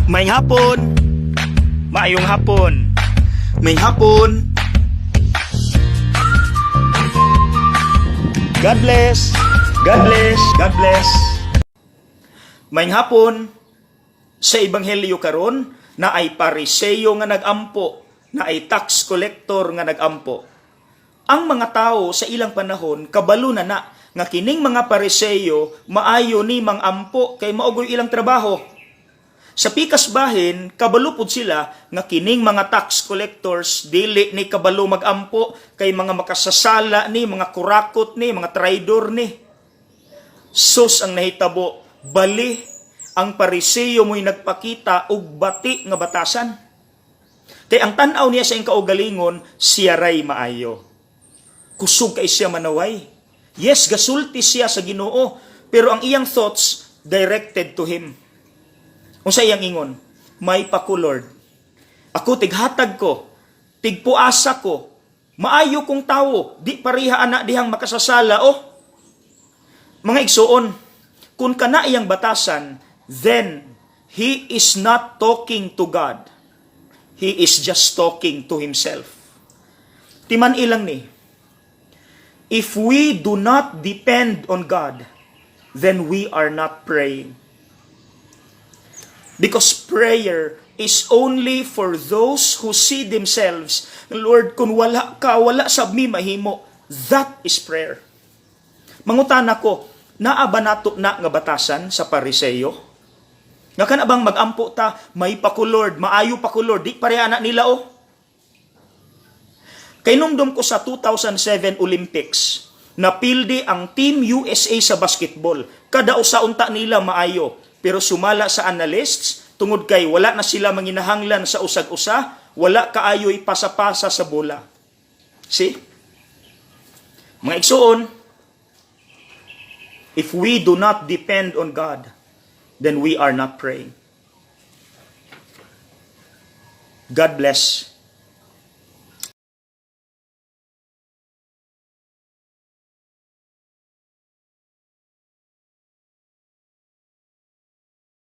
Maayong hapon. Maayong hapon. Maayong hapon. God bless. God bless. God bless. Maayong hapon. Sa ebanghelyo karon naay Pariseyo nga nagampo, naay tax collector nga nagampo. Ang mga tao sa ilang panahon kabalo na na nga kining mga Pariseyo maayo ni mangampo kay mao gyud ilang trabaho. Sa pikas bahin, kabalo pud sila nga kining mga tax collectors dili ni kabalo magampo kay mga makasasala ni, mga kurakot ni, mga traidor ni. Sus, ang nahitabo, bali ang Pariseyo mo'y nagpakita og bati nga batasan. Kay ang tan-aw niya sa iyang kaugalingon, siya ray maayo. Kusog kay siya manaway. Yes, gasulti siya sa Ginoo, pero ang iyang thoughts directed to him. Unsa iyang ingon? "May pa ko, Lord. Ako tighatag ko, tigpuasa ko, maayo kong tawo, di pareha ana dihang makasasala." Oh. Mga igsuon, kung kana iyang batasan, then he is not talking to God. He is just talking to himself. Timan-i lang ni, if we do not depend on God, then we are not praying. Because prayer is only for those who see themselves, "Lord, kung wala ka, wala sab mi mahimo." That is prayer. Mangutana ko, naa ba nato na nga batasan sa Pariseyo? Nga kana bang magampo ta, "May pa ko, Lord, maayo pa ko, Lord, di pareha na nila," oh. Kay numdum ko sa 2007 Olympics, napildi ang Team USA sa basketball. Kada usa unta nila maayo. Pero sumala sa analysts, tungod kay wala na sila manginahanglan sa usag-usa, wala kaayo'y pasa-pasa sa bola. See? Mga igsuon, if we do not depend on God, then we are not praying. God bless.